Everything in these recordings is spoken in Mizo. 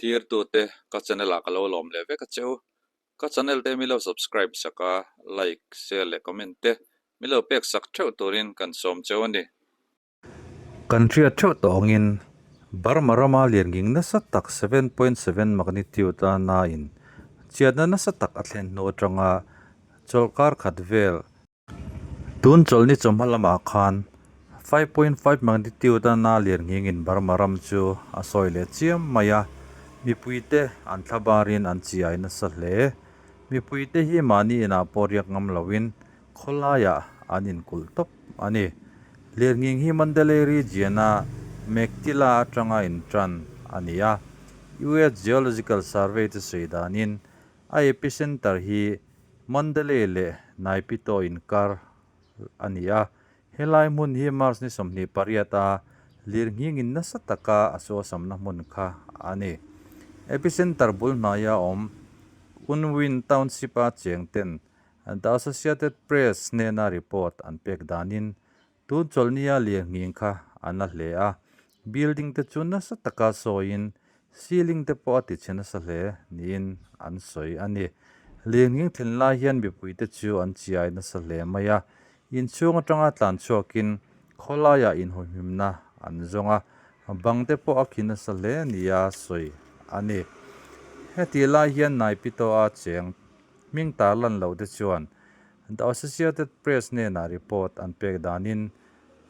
Thlirtute ka channel ah ka lo lawm leh vek a che u. Ka channel te mi lo subscribe sak a, like, share leh comment te mi lo pek sak theuh turin kan sawm cheu a ni. Kan hriat theuh tawh angin Burma rama liannging nasa tak 7.7 magnitude a nain chiatna nasa tak a thlen hnu atanga chawlhkar khat vel Tun chawlhni chawhma lamah khan 5.5 magnitude a na lianngingin Burma ram chu a sawi leh chiam mai a, mipuite an thlabarin an chiai nasa hle. Mipuite hi mahni inah pawh riak ngam loin khawlaiah an inkulh tawp a ni. Liannging hi Mandalay region-a Meiktila atanga intan a ni a, US Geological Survey te sawi danin A epicenter hi Mandalay leh Naypyitaw inkar a ni a, helai hmun hi March ni 28 a lirnghingin nasa taka a suasamna hmun kha a ni. Epicenter bul hnaia awm Unwin Township-a cheng ten The Associated Press hnena report an pek danin Tun chawlhnia lirnghing kha a na hle a, building te chu nasa taka sawiin ceiling te pawh a ti chhe nasa hle niin an sawi a ni. Lirnghing thlen lai hian mipui te chu an chiai nasa hle mai a, inchhung atanga tlan chhuakin khawlaiah inhawihmimna an zawng a, bang te pawh a khi nasa hle nia sawi a ni. Hetih lai hian Naipito-a cheng hming tarlan loh te chuan The Associated Press hnenah report an pek danin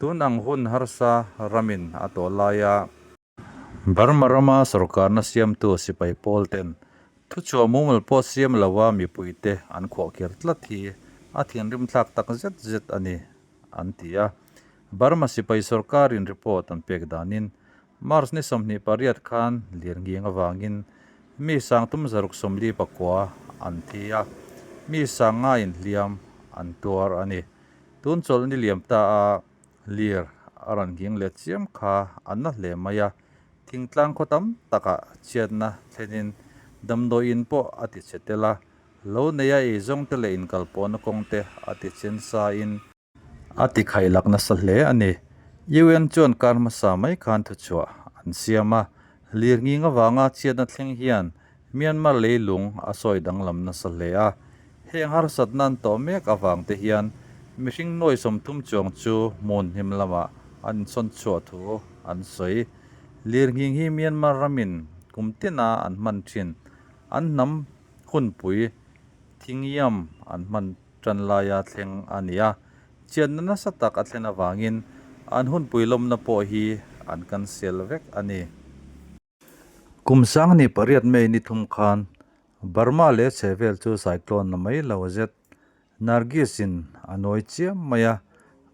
tun ang hun harsa ramin a tawh laia Burma rama sorkarna siamtu sipai pawl ten thuchhuah mumal pawh siam loa mipuite an khuahkhir tlat hi a thinrim thlak tak zet zet a ni, an ti a. Burma sipai sorkarin report an pek danin March ni 28 khan lirnghing avangin mi sangtum 649 an thi a, mi sanga inhliam an tuar a ni. Tun chawlh ni liam ta a lir a rawn nghing leh chiam kha a na hle mai a, thingtlang khaw tam takah chhiatna thlenin damdawiin pawh a ti chhe tel a, lo neia eizawngte leh inkalpawhna kawngte a ti chen sain, A ti khailak nasa hle a ni. UN chuan kar hmasa mai khan thuchhuah an siam a, lirnghing avanga chhiatna thleng hian Myanmar leilung a sawi danglam nasa hle a. Heng harsatna an tawh mek avang te hian mihring nuai 30 chuang chu hmun hnim lamah an insawn chhuah thu an sawi. Lirnghing hi Myanmar ramin kum tina an hman thin an hnam hunpui Thingiam an hman Ṭan laia thleng a ni a, chianna nasa tak a thlen avangin an hunpui lawmna pawh hi an cancel vek a ni. Kum 28 May ni thum khan Burma leh chhehvel chu cyclone la mai lo zet Nargis-in a nawi chiam mai a,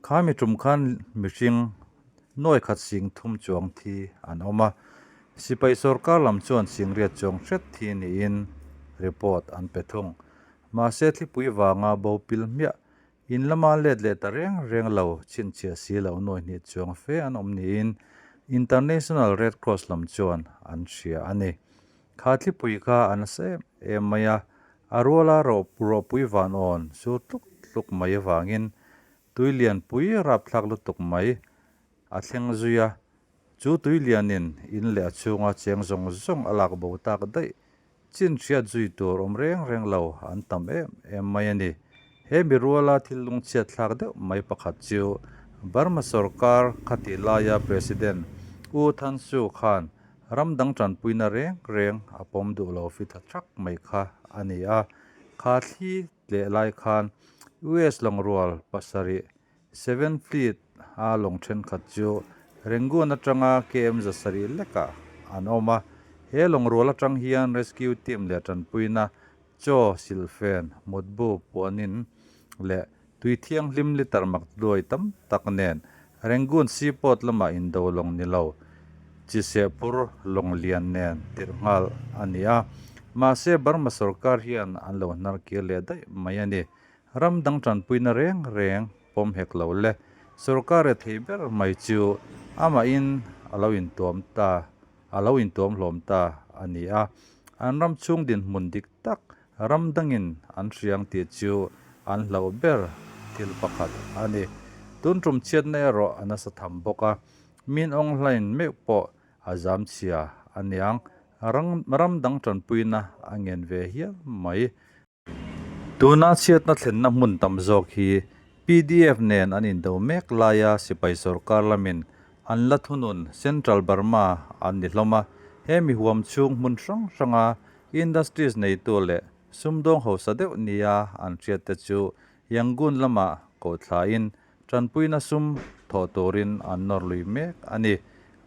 khami tum khan mihring nuai khat sing thum chuang thi an awm a, sipai sorkar lam chuan singriat chuang hret thi niin report an pe thung. Mahse thlipui vanga bo pil hmiah, in lama let leh ta reng reng lo chhinchhiah si lo nuai hnih chuang fe an awm niin International Red Cross lam chuan an hria a ni. Kha thlipui kha a nasa em em mai a, a ruala rawhpui van awn sur tluk tluk mai avangin tui lianpui rapthlak lutuk mai a thleng zui a, chu tui lianin in leh a chhunga cheng zawng zawng a lak bo tak daih Chin hriat zui tur awm reng reng lo an tam em em mai a ni. He mi ruala thil lungchhiat thlak deuh mai pakhat chu Burma sorkar khati laia President U Than Suu khan ram dang tanpuina reng reng a pawm duh lo fi tha thak mai kha a ni a. Kha thli tleh lai khan US lawngrual pasarih Seven Fleet a lawng thenkhat chu Rangoon atanga KM 700 lekah an awm a. He lawng rual atang hian rescue team leh tanpuina chaw, silhfen, mutbu, puanin leh tui thianghlim litre mak duai tam tak nen Rangoon seaport lamah indo lawng ni lo chisehpur lawng lian nen tirh nghal a ni a. Mahse Burma sorkar hian an lo hnar kir leh daih mai a ni. Ram dang tanpuina reng reng pawm hek lo le. Sorkar e thei ber mai chu amahin a lo intuam ta, a lo intuam hlawm ta a ni a. An ram chhung dinhmun dik tak ram dangin an hriang tih chu an hlauh ber thil pakhat a ni. Tun tum chhiatna erawh a nasa tham bawk a, min awng hlain meuh pawh a zam chhia a niang. Ram dang tanpuina a ngen ve hial mai. Tuna chhiatna thlenna hmun tam zawk hi pdf nen an indo mek laia sipai sorkar lamin an la thunun Central Burma an ni hlawm a, he mi huam chhung hmun hrang hranga industries neitu leh sumdawng hausa deuh nia an hriat te chu Yangon lamah kohthlain tanpuina sum thawh turin an nawr lui mek a ni.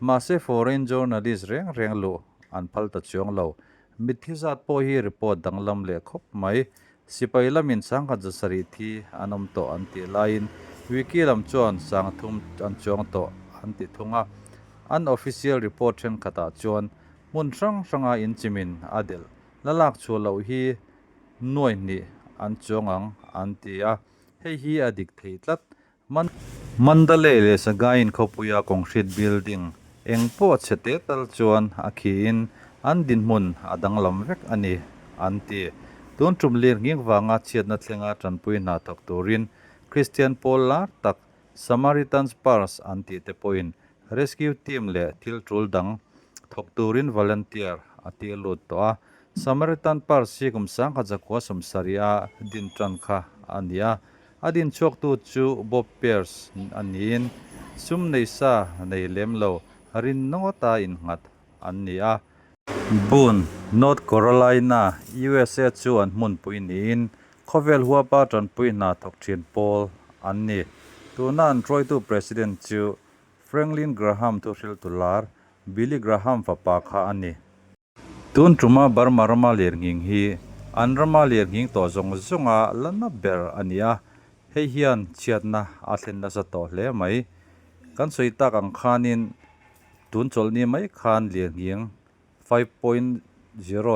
Mahse foreign journalist reng reng luh an phal ta chuang lo. Mitthi zat pawh hi report danglam leh khawp mai. Sipai lamin sangkhat zasarih thi an awm tawh an tih laiin Wiki lam chuan sangthum an chuang tawh an ti thung a. An official report thenkhatah chuan hmun hrang hranga inchimin a delh la lak chhuah loh hi nuai hnih an chuang ang an ti a, hei hi a dik thei tlat. Mandalay leh Sagaing khawpuia concrete building eng pawh chhe te tal chuan a khiin an dinhmun a danglam vek a ni an ti. Tun tum lir nghing vanga chhiatna thlenga tanpui hna thawk turin Kristian pawl lar tak Samaritan's Purse an tih te pawhin Rescue team leh thil tul dang thawk turin volunteer a tir lut tawh a. Samaritan Purse hi kum sangkhat zakua sawmsarih a din tan kha a ni a. A din chhuaktu chu Bob Pierce a niin sum nei sa nei lem lo rin nawta innghat an ni a. Boone, North Carolina, USA chu an hmunpui niin khawvel huapa tanpui hna thawk thin pawl an ni. Tuna an hruaitu President chu Franklin Graham thuhriltu lar Billy Graham fapa kha a ni. Tun tuma Burma rama lirnghing hi an rama lirnghing tawh zawng zawnga la na ber a ni a, hei hian chhiatna a thlen nasa tawh hle mai. Kan sawi tak ang khanin tun chawlhni mai khan lirnghing 5.0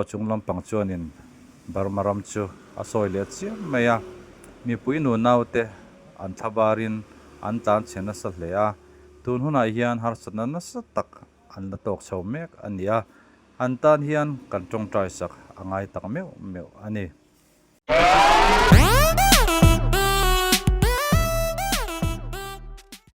chung lampang chuanin Burma ram chu a sawi leh chiam mai a, mipui nunaute an thlabarin an tlanchhe nasa hle a, tun hunah hian harsatna nasa tak an la tawk chho mek a ni a, an tan hian kan tawngtai sak a ngai tak meuh meuh a ni.